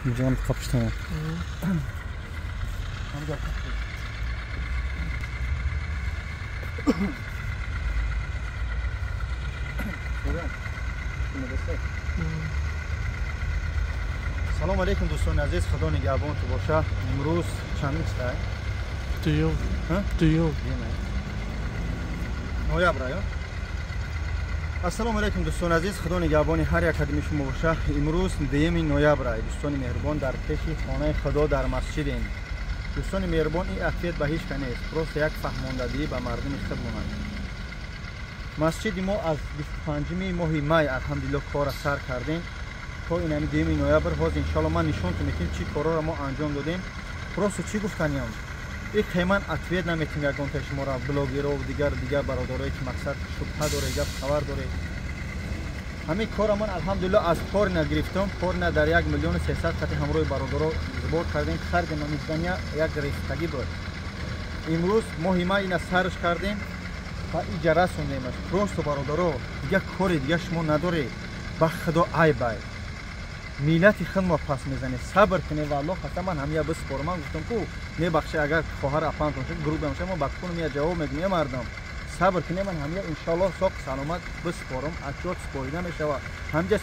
Инҷа қапиштан. Салом алейкум дӯстони азиз, худо нигаҳбон ту боша. Имрӯз чандум читай? Дуюм. Дуюм. Ноябр ё? Ассалому алейкум дӯстони азиз, худо нигаҳбони ҳар як қадами шумо боша. Имрӯз 2 ноябр, дӯстони меҳрубон, дар пеши хонаи худо дар масҷидем. Дӯстони меҳрубон, ин ответ ба ҳеҷ кас нест, просто як фаҳмондадиҳӣ ба мардуми худмонанд. Масҷиди мо аз 25 моҳи май алҳамдулиллоҳ кора сар кардем то ин ҳами 2 ноябр. Ҳозир иншоалло ман нишонтон метим чӣ корҳоро мо анҷом додем. Просто чӣ гуфтаниям, ин қиман ответ наметим ягонта шуморо, блогеро ва дигар бародарое ки мақсад шубҳа доре, гап хабар доре. Ҳамин кора ман алҳамдулиллоҳ аз Порина гирифтам. Порина дар 1 300 000 қати ҳамроҳи бародаро сбор кардем, хардем. Ҳамин здания як рехтагӣ буд. Имрӯз моҳи май ина сарш кардем ва иҷа расондемаш. Просто бародаро, дигар кори дига шумо надоред, ба худо айб ай. Миллати худ мо пас мезанед, сабр кунед. Валлоҳ қасам, ман ҳамия биспорам. Ман гуфтам ку мебахшед, агар хоҳар апантон шуд, грубам шуд, ман ба кунам я ҷавоб мегӯям. Мардам, сабр кунед, ман ҳамия иншоаллоҳ соқ саломат биспорам. Отчёт спорида мешавад. Ҳамҷа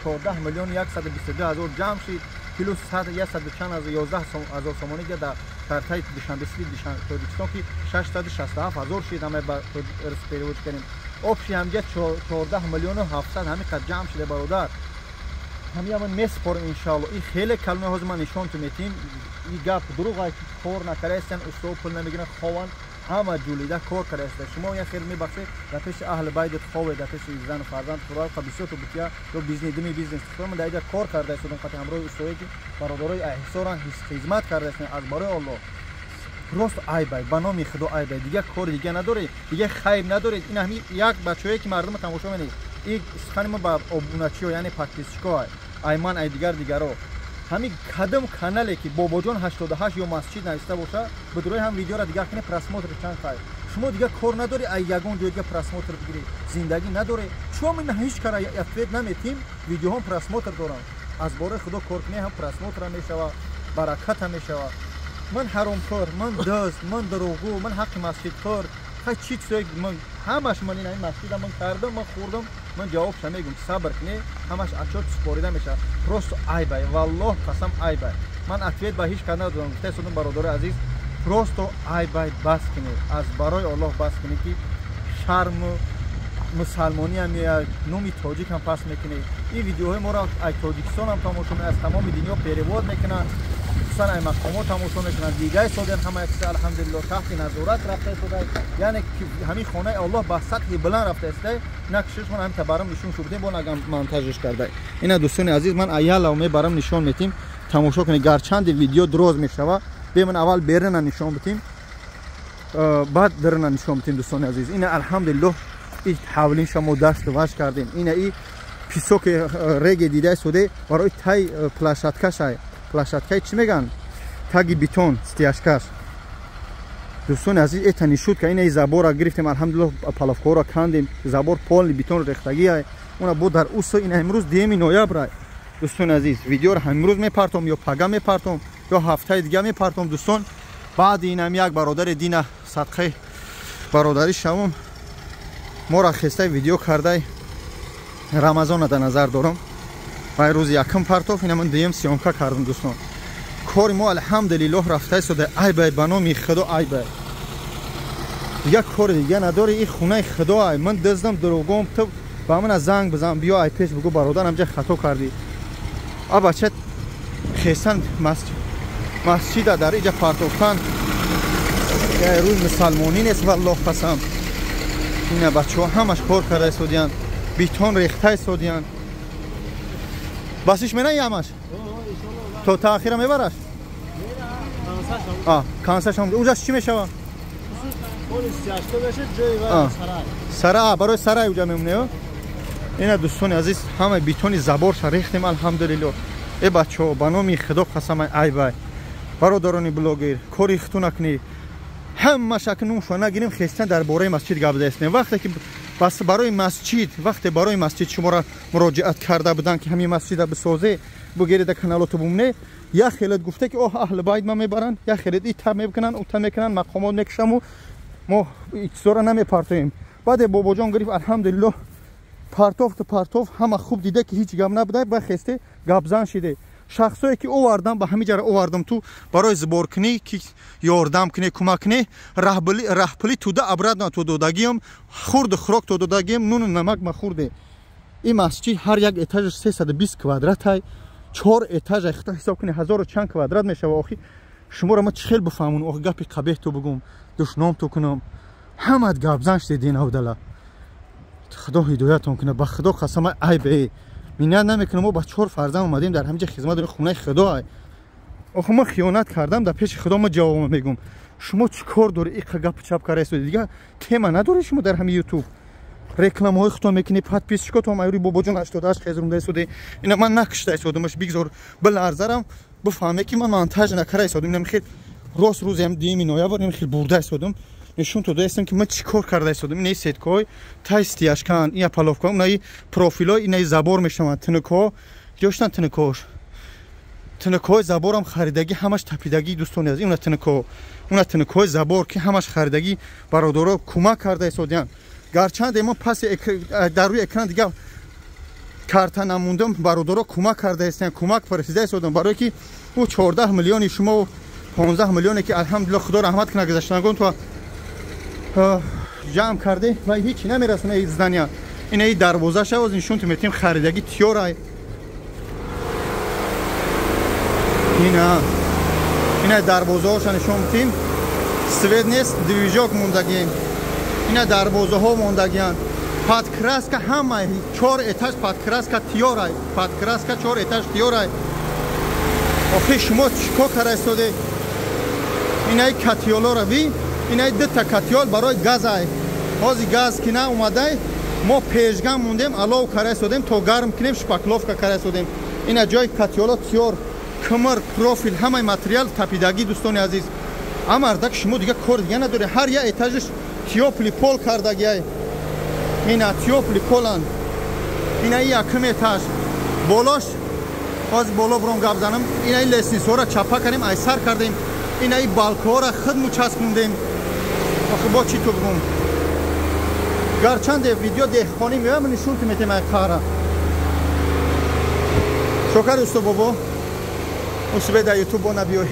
14 122 000 ҷамъ шид, плюс 100 чанд аз 11 ҳазор сомонӣ дар картаи Душанбе Сити Тоҷикистон, ки 667 ҳазор шид, ҳама ба перевод кардем. Общий ҳамҷа 14 700 000 ҳамин қад ҷамъ шида, бародар. Ҳамия ман месупорам иншоалло. Ин хеле каломе ҳозир ман нишонтон метим. Ин гап дурӯғ ай, ки кор накардаистан, усто пул намегиранд, хованд, ҳама ҷулида кор кардаиста. Шумо як хел мебахшед, дар пеши аҳли байдат ховед, дар пеши зану фарзанд худо бисёр ту бутия ё бизнес дими бизнес. Ман дар иҷа кор кардаистодам қати ҳамроҳи устое, ки бародарои эҳсоран хизмат кардаистанд аз барои Аллоҳ. Просто айбай, ба номи худо айбай, дигар кори дига надоред, дигар хайб надоред. Ин ҳами як бачаҳое ки мардума тамошо менед, ин сухани мо ба обуначиҳо, яъне подписчикҳо, айман ай дигар дигаро. Ҳамин кадом канале ки Бобоҷон 88 ё масҷид нависта боша, бидурои ҳам видеоро дигар кунед, просмотр чанд қай. Шумо дигар кор надоред, ай ягон ҷой дигар просмотр бигиред, зиндагӣ надоред. Чун ин ҳеҷ кара ответ наметим, видеоҳом просмотр доранд. Аз бораи худо кор кунед, ҳам просмотр мешава, баракат мешава. Ман ҳаромкор, ман дӯст, ман дурӯғгӯ, ман ҳаққи масҷидкор, хай чӣ чизое, ман ҳамаш ман ин масҷида ман кардам, ман хӯрдам, ман ҷавобша мегӯм. Сабр кунед, ҳамаш отчёт супорида мешавад. Просто айбай, валлоҳ қасам, айбай. Ман ответ ба ҳеҷ кас надодам, гуфта истодам. Бародарои азиз, просто айбай, бас кунед, аз барои Аллоҳ бас кунед, ки шарму мусалмониам меяд, номи тоҷикам пас мекунед. Ин видеоҳои моро ай Тоҷикистон ҳам тамошо, аз тамоми дунё перевод мекунанд, хусусан ай мақомот тамошо мекунанд. Дигаи содиан ҳама якса алҳамдулиллоҳ таҳти назорат рафта истода, яъне ҳамин хонаи Аллоҳ ба сатҳи баланд рафта истода. На кишишмон ҳамин табарам нишон шудем, бо нагам монтажиш карда. Ина дӯстони азиз, ман аялав мебарам, нишон метим, тамошо кунед. Гарчанде видео дроз мешава, беман аввал берина нишон битим, баъд дарина нишон битим. Дӯстони азиз, ина алҳамдулиллоҳ и ҳавлин шамо дасту ваш кардем. Ина и песоки реге дида истоде, барои тай площадкашай, площадкаи чӣ мегӯянд, таги бетон стяжкаш. Дӯстони азиз, эта нишуд ка ина забора гирифтем, алҳамдулиллоҳ паловкаҳоро кандем, забор полный бетон рехтагиай, уна бо дар усо. Ина имрӯз 2 ноябр, дӯстони азиз. Видеоро ҳамрӯз мепартом ё пага мепартом ё ҳафтаи дига мепартом, дӯстон. Баъди инам як бародари дина садқаи бародарӣ шавум, моро хестаи видео кардай. Рамазона дар назар дорам, вай рӯзи якум партоф, ина ман дуюм съёмка кардам. Дӯстон, кори мо алҳамдулиллоҳ рафта истода. Айбай, ба номи худо айбай, дигар кори дига надори. Ин хонаи худо ай, ман дуздам, дурӯғгӯм, ту ба мана занг бизан, биё ай пеш бигӯ: бародар, ҳамҷа хато кардӣ. А бача хестан масҷида дар иҷа партофтан рӯи мусалмонӣ нест, валлоҳ қасам. Ина бачаҳо ҳамаш кор карда истодиянд, бетон рехта истодиянд. Басиш мена ямаш то таъхира мебараш, кансашам. Уҷаш чӣ мешава? Сара, барои сарай уҷа мемоне. Ина дӯстони азиз, ҳама бетони заборша рехтем, алҳамдулиллоҳ. Э бачаҳо, ба номи худо қасам, айбай. Бародарони блогер, кори хиту накунед, ҳамаша акнун нагирем, хестан дар бораи масҷид гап заистем. Вақте ки бас барои масҷид, вақте барои масҷид шуморо муроҷиат карда буданд, ки ҳамин масҷида бисозе, бугире да каналото бумне як хелат гуфта ки оҳ аҳли байт ма мебаранд, як хелат ита мекунанд, ута мекунанд, мақомот мекушаму мо чизора намепартоем. Баъде бобоҷон гирифт, алҳамдулиллоҳ, партофту партоф, ҳама хуб дида ки ҳеҷ гап набуда, бахесте гапзан шиде. Шахсое ки овардам ба ҳамин ҷара овардам ту барои сборкунӣ ки ёрдам кунӣ, кӯмак кунӣ, раҳпулӣ туда обратно ту додагиам, хурду хӯрок ту додагиам, нуну намак ма хурде. Ин масҷид ҳар як этажаш 320 квадратай, 4 этаж хита ҳисоб кунӣ ҳазору чанд квадрат мешава. Охи шуморо ма чӣ хел бифаҳмонам? Охи гапи қабеҳ ту бугум, душном ту кунам, ҳамат гапзан шиде динавдала. Худо ҳидоятон кунад, ба Худо қасам, айб миннат намекунам. Мо ба 4 фарзанд омадем дар ҳаминҷа хизмат дорем, хонаи Худо ай. Охи ма хиёнат кардам, дар пеши Худо ма ҷавоб мегум. Шумо чӣ кор дорӣ иқа гапу чап карда? Дига тема надорӣ шумо дар ҳамин ютуб? Рекламаҳои худтон мекунӣ, подписчикотон айрӯи бобоҷон 88 хезрунда истоде. Ина ман накушта истодамаш, бигзор биларзарам, бифаҳме ки ман монтаж накарда истодам. Инам хел рост рӯзем 2 ноябр инам хел бурда истодам, нишон дода истам ки ман чӣ кор карда истодам. Инаи сеткаҳои тай стияшкан, ина паловка, инаи профилҳо, инаи забор мешаванд, тинукҳо ҷоштан, тинукҳош, тинукҳои заборам харидагӣ, ҳамаш тапидагӣ, дӯстони азиз. Ина тинукҳо, уна тинукҳои забор ки ҳамаш харидагӣ, бародаро кӯмак карда истодиянд. Гарчанде мо паси дар рӯи экран дига карта намондам, бародаро кӯмак карда истанд, кӯмак фиристода истодам, барое ки ӯ 14 миллиони шумо, 15 миллионе ки алҳамдулиллоҳ Худо раҳмат кунад гузаштагон то ҷамъ карде ва ҳеҷ намерасона ин здания. Ина дарвозаша оз нишон метем, харидагӣ тиёрай. Ина дарвозаҳоша нишон метем, свет нест, движок мондагӣ, ина дарвозаҳо мондагианд. Подкраска ҳама 4 этаж подкраска тиёрай, подкраска 4 этаж тиёрай. Охи шумо чӣ кор карда истоде? Инаи катиёлора ви, инаи дута катиёл барои газай. Ҳози газ ки на омадай, мо пежган мондем, алов карда истодем, то гарм кунем, шпакловка карда истодем. Ина ҷои катиёло тиёр, кмр, профил, ҳамаи материал тапидагӣ, дӯстони азиз. Амардак шумо дига кор дига надоред, ҳар як этажаш тёплый пол кардагиай. Ина тёплый поланд. Ина якум этаж. Болош ҳоз боло буром гап занам. Ина ин лестницаҳоро чапа кардем, айсар кардем. Ина ин балкоҳоро худ мучаспондем. Охи бо чӣ ту бугум? Гарчанде видео деҳқонӣ меоям, нишон ту метем ай қаҳра. Шокар усто бобо, усбе дар ютуб бо набиёй.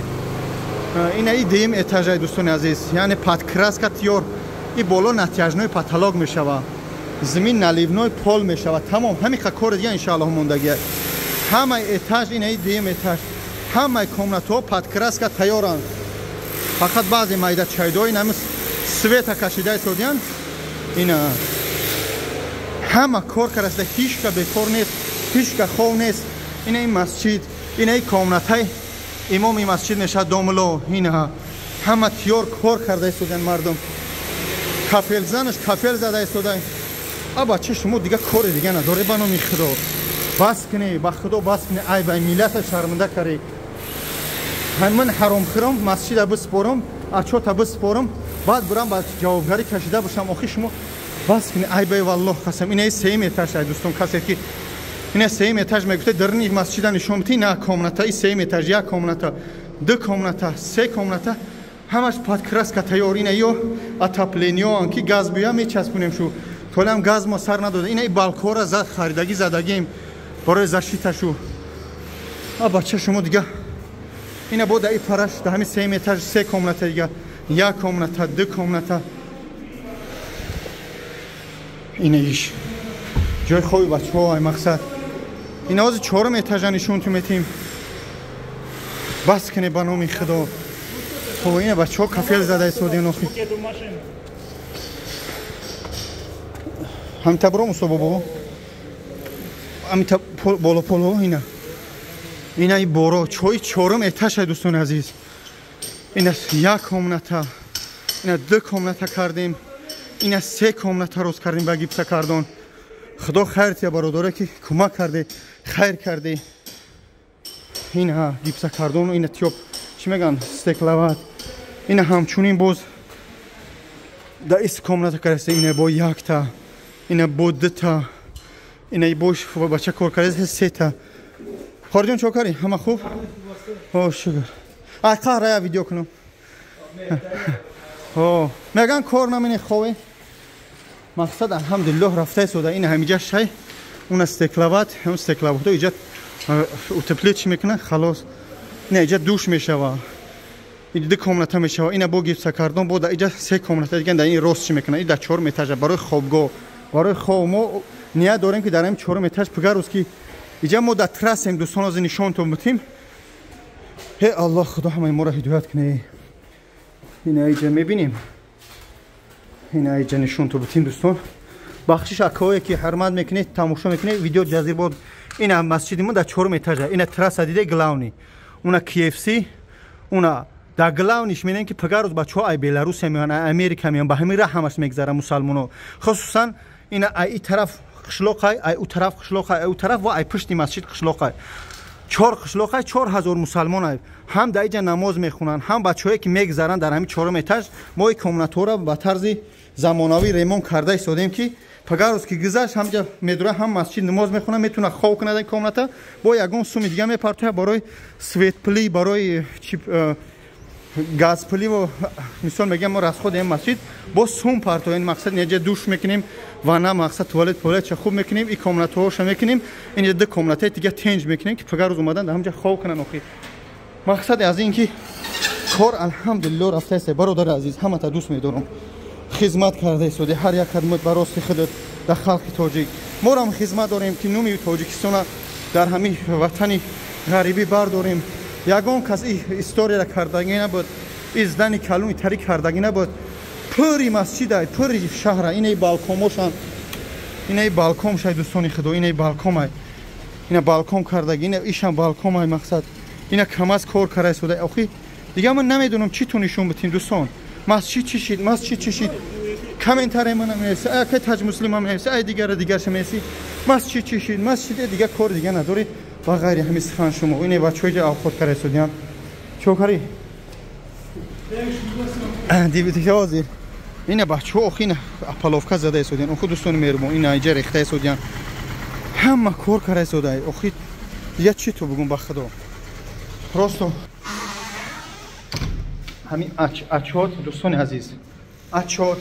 Ина и дуюм этажай, дӯстони азиз, яъне подкраска тиёр. И боло натяжной потолок мешава, зимин наливной пол мешава. Тамом, ҳамин кори дига иншааллоҳ мондагия. Ҳамаи этаж, инаи дуюм этаж, ҳамаи комнатаҳо подкраска тайёранд. Фақат баъзе майда чайдои нами света кашида истодиянд. Ина ҳама кор кардаста, ҳичка бекор нест, ҳичка хов нест. Ина ин масҷид, инаи комнатаи имоми масҷид мешавад, домло. Ина ҳама тиёр кор карда истодиянд мардум. Кафелзанаш кафел зада истода. А бача шумо дига кори дига надоред, ба номи Худо бас кунӣ, ба Худо бас кунӣ, ай ба миллата шарманда карӣ. Ман ҳаромхӯрам, масҷида биспорам, ачота биспорам, баъд бурам ба ҷавобгарӣ кашида бошам. Охи шумо бас кунӣ, ай ба валлоҳ қасам. Ина сеюм этаж ай, дӯстон, касе ки ина сеюм этаж мегуфта, дарни масҷида нишон битӣ, на комната, и сеюм этаж, як комната, ду комната, се комната, ҳамаш подкраска тайёр. Ина ё отоплениёан ки газ биёя мечаспонем шу, толам газ мо сар надода. Ина и балкоҳоро зад, харидагӣ задагием барои защиташу. А бача шумо дига ина бо дар и параш, дар ҳамин сеюм этаж се комната дига, як комната, ду комната. Ина иш ҷои хоби бачаҳо ай мақсад. Ина ҳозир чорум этажа нишон ту метем. Бас кунед ба номи Худо. Хоб ина бачаҳо кафел зада истодиан. Охи ҳамита буром усто бобо, ҳамита боло поло. Ина и боро чои чорум этажа, дӯстони азиз. Ина як комната, ина ду комната кардем, ина се комната рост кардем ба гипсакардон. Худо хайр тия бародаре ки кӯмак карде, хайр карде. Ина гипсакардон, ина тёп чӣ мегӯянд, стекловат. Ина ҳамчунин боз дар ис комната кардаста. Ина бо якта, ина бо дута, ина бош бача кор кардаста сета. Хорҷон, чо кари? Ҳама хуб? О, шукр. Ай қаҳра я видео кунам. О, меган кор намени хове. Мақсад алҳамдулиллоҳ рафта истода. Ин ҳамиҷа шай, уна стекловат, ҳам стекловато иҷа утеплить чӣ мекунад, халос. Не, иҷа душ мешава. Ин ду комната мешава. Ина бо гипсокартон, бо да иҷа се комната диган дар ин рост чӣ мекунад. Ин дар чорум этажа барои хобгоҳ. Барои хоб мо ният дорем ки дар ҳамин чорум этаж пига рӯз ки иҷа мо дар трассем, дӯстон, ҳозир нишонтон бутим. Ҳе Аллоҳ, Худо ҳамаи моро ҳидоят кунӣ. Ина иҷа мебинем. Ина иҷа нишонтон бутим, дӯстон. Бахшиш акое ки ҳурмат мекунед, тамошо мекунед, видео ҷазирбод. Ина масҷиди мо дар чорум этажа. Ина трасса диде главный. Уна KFC, уна дар главный ш менем ки пига рӯз бачаҳо ай Беларусия меоянд, ай Америка меоянд, ба ҳамин раҳ ҳамаш мегзара мусалмоно. Хусусан ина ай и тараф қишлоқай, ай ӯ тараф қишлоқай, ай ӯ тараф ва ай пушти масҷид қишлоқай. Чор қишлоқай, 4000 мусалмон ай. Ҳам дар иҷа намоз мехонанд, ҳам бачаҳое ки мегзаранд дар ҳамин чорум этаж, мо ин комнатаҳоро ба тарзи замонавӣ ремонт карда истодем ки пагар рӯз ки гузашт, ҳамҷа медура, ҳам масҷид намоз мехонад, метавонад хоб кунад ин комната, бо ягон суми дига мепартояд барои свет пулӣ, барои газ пулӣ ва мисол мегӯям мо расход и ин масҷид бо сум партоем. Мақсад инҷа душ мекунем, ванна, мақсад туалет полетша хуб мекунем, и комнатаҳоша мекунем, инҷа ду комнатаи дига тенҷ мекунем ки пагар рӯз омадан дар ҳамҷа хоб кунанд. Охи мақсад аз ин ки кор алҳамдулилло рафта ист. Бародари азиз, ҳамата дӯст медорам, хизмат карда истоди, ҳар як хидмат ба рости худат дар халқи тоҷик. Морам хизмат дорем ки номи Тоҷикистона дар ҳамин ватани ғарибӣ бардорем. Ягон кас история ра кардагӣ набуд, и здани калони тари кардагӣ набуд. Пури масҷидай, пури шаҳра. Инаи балкомошан, инаи балком шай, дӯстони худо, инаи балкомай, ина балком кардагӣ, ина ишам балкомай. Мақсад ина камаз кор карда истода. Охи дига ман намедонам чӣ ту нишон битим, дӯстон. Масҷид чӣ шид, масҷид чӣ шид? Комментарий мана менависи, ай таҷ муслима менависи, ай дигара дигарша менависи. Масҷид чӣ шид, масҷид? Дига кор дига надорӣ ба ғайри ҳамин сухан шумо. Ине бачаҳои ҷа авхот карда истодиям. Чо кари ҳозир ина бачаҳо охи ина опалубка зада истодиям. Охи дӯстони меҳрубон, ина иҷа рехта истодиям, ҳама кор карда истода. Охи дига чӣ ту бугум? Ба худо, просто ҳамин ачот, дӯстони азиз, ачот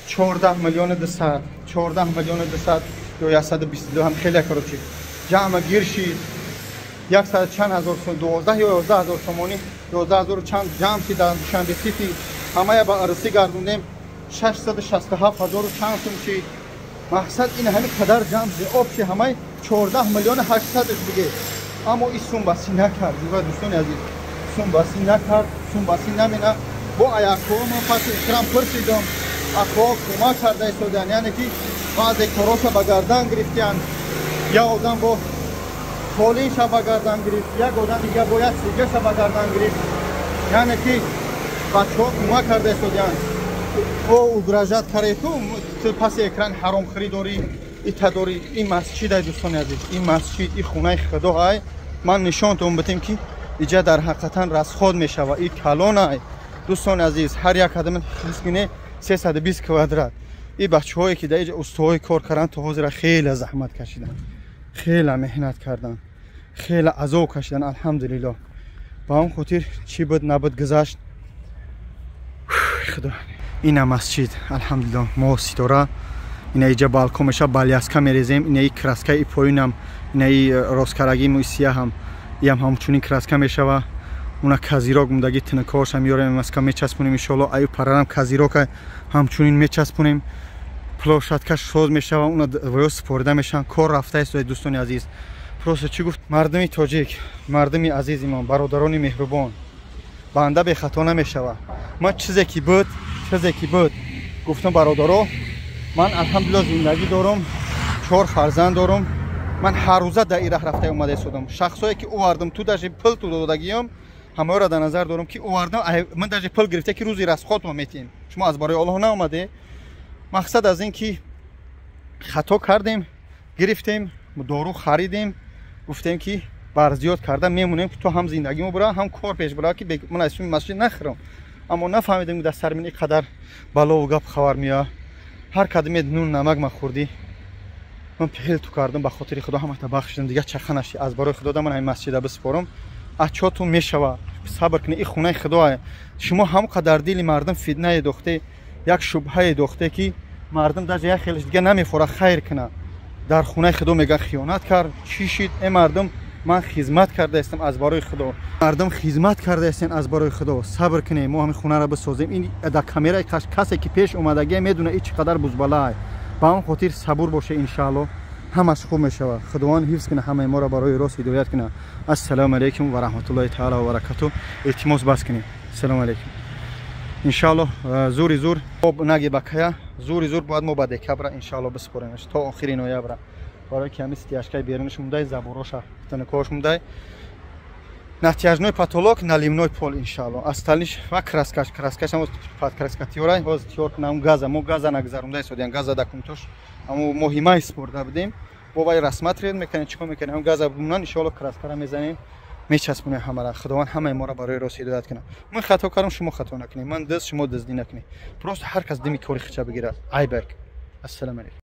14 миллиону 200, 14 миллиону 200 ё 122 ҳам хеле, короче, ҷамъ гир шид яксад чанд ҳазор, 12 ё 11 ҳазор сомонӣ, 11 ҳазору чанд ҷамъ шид. Дар Душанбе Сити ҳамая ба арӯсӣ гардондем, 667 ҳазору чанд сум шид. Мақсад ин ҳами қадар ҷамъ шид, общий ҳамаи 14 миллиону 800 биге. Аммо ин сумбасӣ накард, дӯстони азиз, сумбасӣ накард, сумбасӣ намена. Бо аякҳо ман паси экран пурсидам, акҳо кӯмак карда истодианд, яъне ки баъзе короша ба гардан гирифтиянд. Як одам бо қолинша ба гардан гирифт, як одам дига бо як сигаша ба гардан гирифт, яъне ки бачаҳо кӯмак карда истодианд. О угрожать каре, ту паси экран ҳаромхӯрӣ дорӣ, ита дорӣ. Ин масҷид ай, дӯстони азиз, ин масҷид, ин хонаи худо ай. Ман нишонтон битем ки иҷа дар ҳақиқатан расход мешава. И калон ай, дӯстони азиз, ҳар як қадам хисгине 320 квадрат. И бачаҳое ки дар иҷа устоҳои кор карданд, то ҳозира хеле заҳмат кашиданд, хеле меҳнат карданд, хеле азоб кашиданд. Алҳамдулилло, ба он хотир чӣ буд набуд гузашт. Худо, ина масҷид, алҳамдулилло, мо ситора. Ина иҷа балкон меша, баляска мерезем. Инаи краска и поинам, инаи росткарагӣ мӯи сияҳам, иам ҳамчунин краска мешава. Уна козырёк мундаги, тинакоша меёрем, маска мечаспонем, иншоалло. Аю парарам козырёк а ҳамчунин мечаспонем, площадка соз мешава, уна воё супорида мешаванд. Кор рафта истода, дӯстони азиз. Просто чӣ гуфт мардуми тоҷик, мардуми азизимон, бародарони меҳрубон, банда бехато намешава. Ман чизе ки буд, чизе ки буд гуфтам, бародаро. Ман алҳамдулилло зиндагӣ дорам, чор фарзанд дорам. Ман ҳаррӯза дар ин раҳ рафта омада истодам. Шахсое ки овардам, ту даже пул ту додагиём, ҳамаёро дар назар дорам ки овардам. Ман даже пул гирифта ки рӯзи расход ма метиҳем. Шумо аз барои Оллоҳ наомаде. Мақсад аз ин ки хато кардем, гирифтем, дору харидем, гуфтем ки барзиёд карда мемонем ки то ҳам зиндагимо бура, ҳам кор пеш бура, ки ман аз суми масҷид нахӯрам. Аммо нафаҳмидем, дар сари ман ин қадар балову гап хабар меояд. Ҳар кадаме нун намак ма хӯрдӣ. Ман пел ту кардам, ба хотири Худо ҳамата бахшидам, дигар чаха наши. Аз барои Худо ман ҳамин масҷида биспорам. Ачотун мешава, сабр кунед, ин хонаи Худоа. Шумо ҳам қадар дили мардум фитнае дохте, як шубҳае дохте, ки мардум даже як хелеш дига намефора хайр куна. Дар хонаи Худо мегӯян хиёнат кард, чӣ шид? Э мардум, ман хизмат кардаистам аз барои Худо. Мардум, хизмат кардаистем аз барои Худо. Сабр кунем, мо ҳамин хонаро бисозем. Ин дар камераи касе ки пеш омадагия медона, ин чӣ қадар бузбалаа. Ба ҳамон хотир сабур боше, иншаалло ҳамаш хуб мешавад. Худованд ҳифз кунад ҳамаи моро, барои рост ҳидоят кунад. Ассалому алайкум ва раҳматуллоҳи таала ва баракату. Илтимос, бас кунем. Ассалому алайкум. Иншаалло зури зур об наги ба кая, зури зур бояд мо ба декабра иншаалло биспоремаш, то охири ноябра, барои ки ҳами стяжка и берунаш мундай, забор оша танакош мундай, натяжной потолок, наливной пол, иншаалло. Остальный ш ва краска ш, краска ш под краска тиёрай, ҳозир тиёр кунам. Газа мо газа нагзаронда истодиям, газа документ ош амо моҳи май спорда будем, бо вай рассматривать мекунем, чикор мекунем, газа бумнан, иншоалло краска ра мезанем, мечаспонем ҳамара. Худованд ҳамаи моро барои рост ҳидоят кунад. Ман хато кардам, шумо хато накунед, ман дизд, шумо дуздӣ накунед. Просто ҳар кас дими кори хича бигирад. Айбек, ассалому алайкум.